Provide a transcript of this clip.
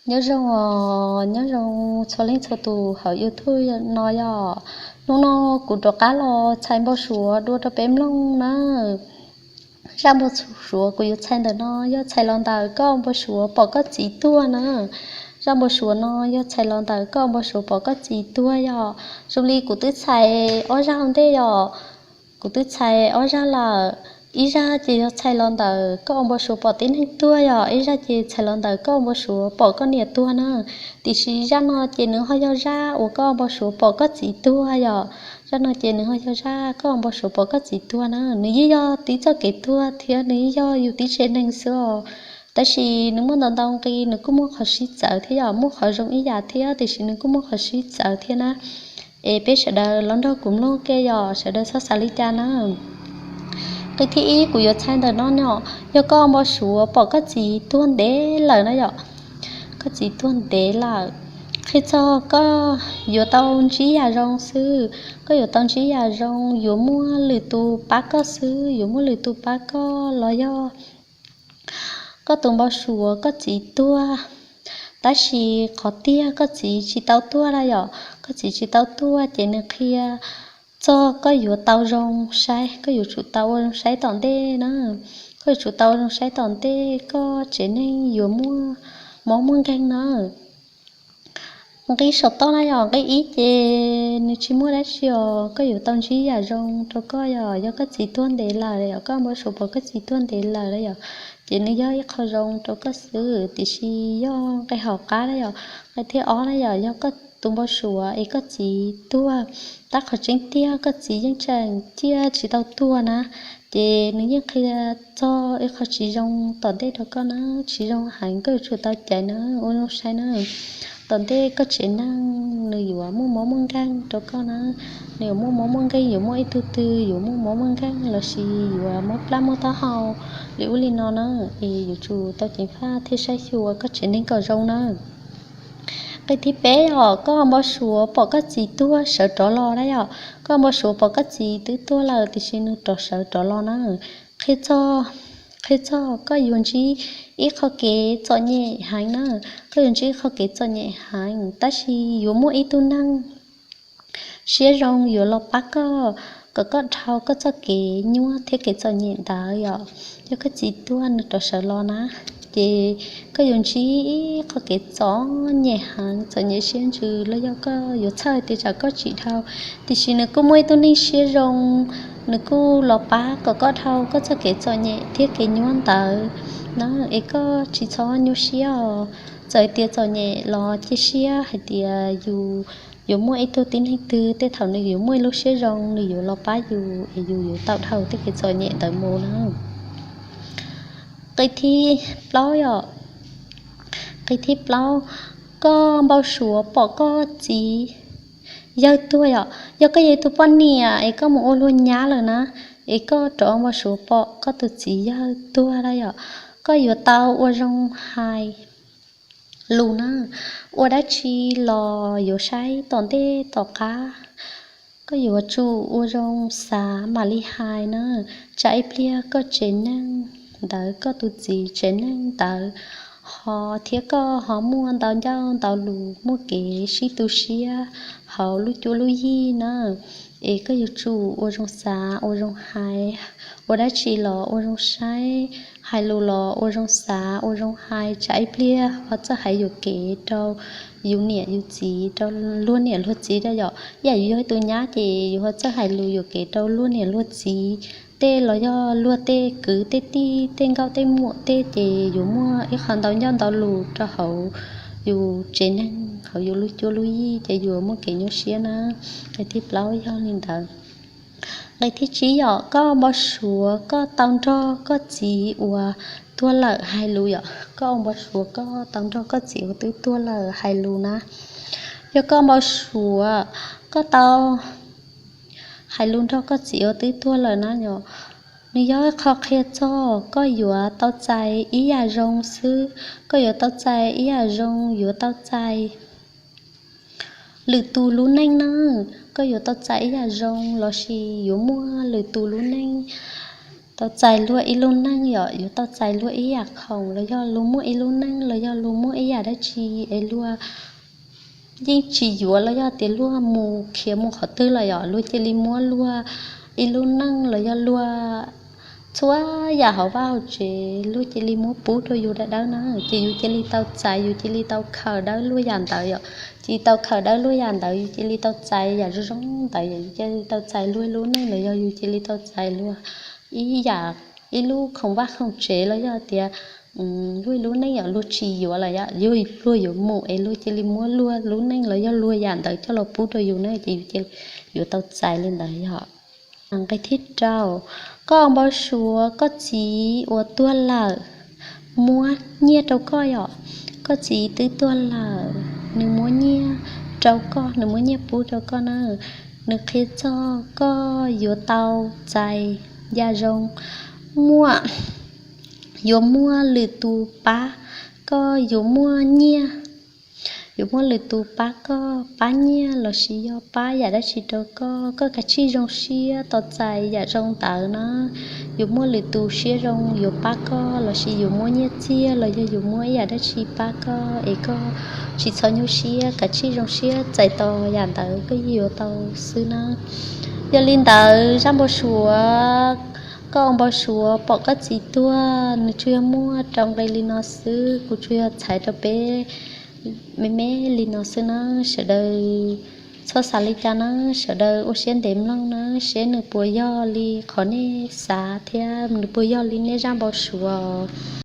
Nyob zoo os, nyob zoo txhua leej txhua tus hauv YouTube no yom. Hnub no kuv rov qab los txhais npau suav dua rau peb mloog na. Zaj npau suav kuv yuav txhais ntawm no yog txhais los ntawm koj npau suav pom koj txiv tuag na. Zaj npau suav no yog txhais los ntawm koj npau suav pom koj txiv tuag yom. Zoo li kuv twb txhais ob zaj ntej yom. Kuv twb txhais ob zaj lawm. Ib zaj ces yog txhais los ntawm koj ua npau suav pom tib neeg tuag yom, ib zaj ces txhais los ntawm koj ua npau suav pom koj niam tuag na. Tiam sis zaj no ces nws ho yog zaj uas koj ua npau suav pom koj txiv tuag yom. Zaj no ces nws ho yog zaj koj ua npau suav pom koj txiv tuag na. Nws yeej yog tib txoj kev tuag thiab nws yeej yog yus tib tsev neeg xwb os. Tab sis nws muaj ntau ntau nqi, nws kuj muaj qhov sib txawv thiab yom, muaj qhov zoo ib yam thiab tiam sis nws kuj muaj qhov sib txawv thiab na. Es peb sawv daws los nrog kuv mloog ke yom, sawv daws txhob xav li cas na. Qhov thib ib kuv yuav txhais ntawm no no, yog koj npau suav pom koj txiv tuag ntev lawm na yom. Koj txiv tuag ntev lawm, qhia txog koj yuav tau ntsib yam zoo xwb, koj yuav tau ntsib yam zoo, yuav muaj lwm tus pab koj xwb, yuav muaj lwm tus pab koj los yog koj tus npau suav koj txiv tuag. Tab sis qhov tiag koj txiv tsis tau tuag na yom, koj txiv tsis tau tuag ces nws qhia txog koj yuav tau zoo saib, koj yuav tsum tau ua zoo saib tom ntej na. Koj yuav tsum tau ua zoo saib tom ntej koj tsev neeg yuav muaj mob muaj nkeeg na. Nqi saum toj na yom, nqi ib ces nws tsis muaj dab tsi os, koj yuav tau ntsib yam zoo rau koj yom, yog koj txiv tuag ntev lawm yom, koj npau suav pom koj txiv tuag ntev lawm na yom, ces nws yog ib qho zoo rau koj xwb, tiam sis yog nqi hauv qab na yom, nqi thib ob na yom, yog koj tus npau suav es koj txiv tuag tab qhov tseeb tiag koj txiv yeej tseem ciaj tsis tau tuag na, ces nws yeej qhia txog ib qho tsis zoo tom ntej rau koj na, tsis zoo heev, koj yuav tsum tau caiv na, ua zoo saib na. Tom ntej koj tsev neeg nws yuav muaj mob muaj nkeeg rau koj na, nws yuav muaj mob muaj nkeeg, yuav muaj ib tug twg yuav muaj mob muaj nkeeg lossis yuav mob plab mob taub hau li ub li no na, es yuav tsum tau ceev faj thiab saib xyuas koj tsev neeg kom zoo na. Nqi thib peb yom, koj npau suav pom koj txiv tuag sawv rov los na yom, koj npau suav pom koj txiv twb tuag lawm tiam sis nws rov sawv rov los na, qhia txog, qhia txog koj yuav ntsib ib qho kev txom nyem heev na, koj yuav ntsib ib qho kev txom nyem heev tab sis yuav muaj ib tug neeg siab zoo yuav los pab koj, kom koj dhau koj txoj kev nyuaj thiab kev txom nyem ntawd yom. Yog koj txiv tuag nws rov sawv los na, ces koj yuav ntsib ib qho kev txom nyem heev, txom nyem siab ntsws los yog koj yuav txhawj tias tsam koj tsis dhau, tiam sis nws kuj muaj ib tug neeg siab zoo, nws kuj los pab kom koj dhau koj txoj kev txom nyem thiab kev nyuaj ntawd na, es koj tsis txhob nyuaj siab os. Txawm tias txom nyem los cia siab hais tias yus yuav muaj ib tug tib neeg twg tej thaum nws yuav muaj ib lub siab zoo nws yuav los pab yus es yus yuav tau dhau tej kev txom nyem ntawd mus na. Qi thib plaub yom, qi thib plaub, koj npau suav pom koj txiv yawg tuag yom. Yog koj yog ib tug poj niam es koj mus ua luag nyab lawm na, es koj rov npau suav pom koj tus txiv yawg tuag na yom, koj yuav tau ua zoo hais lus na, ua dab tsi los yuav saib tom ntej tom qab. Koj yuav tsum ua zoo xav mam li hais na, tsam ib pliag koj tsev neeg ntawd, koj tus txiv tsev neeg ntawd ho thiab koj ho muaj ntau ncauj ntau lus, muaj kev sib tu siab hauv lub cuab lub yig na. Es koj yuav tsum ua zoo xav ua zoo hais, ua dab tsi los ua zoo saib, hais lus los ua zoo xav ua zoo hais, tsam ib pliag ho txawj hais yuam kev rau yus niam yus txiv, rau luag niam luag txiv rau yom. Yam yus yog ib tug nyab ces yus ho txawj hais lus yuam kev rau luag niam luag txiv tej los yog luag tej kwv tej tij tej nkauj tej muam tej, ces yuav muaj ib qho ntau ncauj ntau lus rau hauv yus tsev neeg, hauv yus lub cuab lub yig, ces yuav muaj kev nyuaj siab na. Qhov thib plaub yog li ntawd. Qhov thib tsib yom, koj npau suav koj tau nrog koj txiv uas tuag lawm hais lus yom. Koj npau suav koj tau nrog koj txiv uas twb tuag lawm hais lus na. Yog koj npau suav koj tau hais lus nrog koj txiv uas twb tuag lawm na yom, nws yog qhov qhia txog koj yuav tau txais ib yam zoo xwb, koj yuav tau txais ib yam zoo, yuav tau txais lwm tus lub neej na, koj yuav tau txais ib yam zoo lossis yuav muaj lwm tus lub neej tau txais luag ib lub neej yom, yuav tau txais luag ib yam khoom los yog luag muaj ib lub neej los yog luag muaj ib yam dab tsi es luag yeej tsis yuav los yog tias luag mus khiav mus qhov twg los yom, luag cia li muab luag ib lub neej los yog luag txhua yam hauv vaj hauv tsev luag cia li muab pub rau yus dawb dawb na, ces yus cia li tau txais, yus cia li tau khaws dawb luag yam ntawd yom. Cia li tau khaws dawb luag yam ntawd, yus cia li tau txais yam zoo zoo ntawd yom, yus cia li tau txais luag lub neej los yog yus cia li tau txais luag ib yam, ib lub khoom vaj khoom tsev los yog tias luag lub neej yom, luag tsis yuav lawm yom, yog luag yuav mus es luag cia li muab luag lub neej los yog luag yam ntawd coj los pub rau yus na, ces yus cia li yuav tau txais li ntawd yom. Nqe thib rau, koj npau suav koj txiv uas tuag lawm muab nyiaj rau koj yom. Koj txiv twb tuag lawm, nws muab nyiaj rau koj, nws muab nyiaj pub rau koj na. Nws qhia txog koj yuav tau txais yam zoo, muaj, yuav muaj lwm tus pab koj, yuav muaj nyiaj, yuav muaj lwm tus pab koj, pab nyiaj lossis yog pab yam dab tsi rau koj, koj kav tsij zoo siab tau txais yam zoo ntawd na. Yuav muaj lwm tus siab zoo yuav pab koj lossis yuav muab nyiaj txiag los yog yuav muab ib yam dab tsi pab koj es koj tsis txhob nyuaj siab, kav tsij zoo siab txais tos yam ntawd koj yuav tau xwb na. Yog li ntawd zaj npau suav, koj ua npau suav pom koj txiv tuag, nws tsuas yog muaj rau nqe li no xwb, kuv tsuas yog txhais rau peb me me li no xwb na. Sawv daws txhob xav li cas na, sawv daws ua siab ntev mloog na, seb nws puas yog li qhov nej xav thiab nws puas yog li nej zaj npau suav.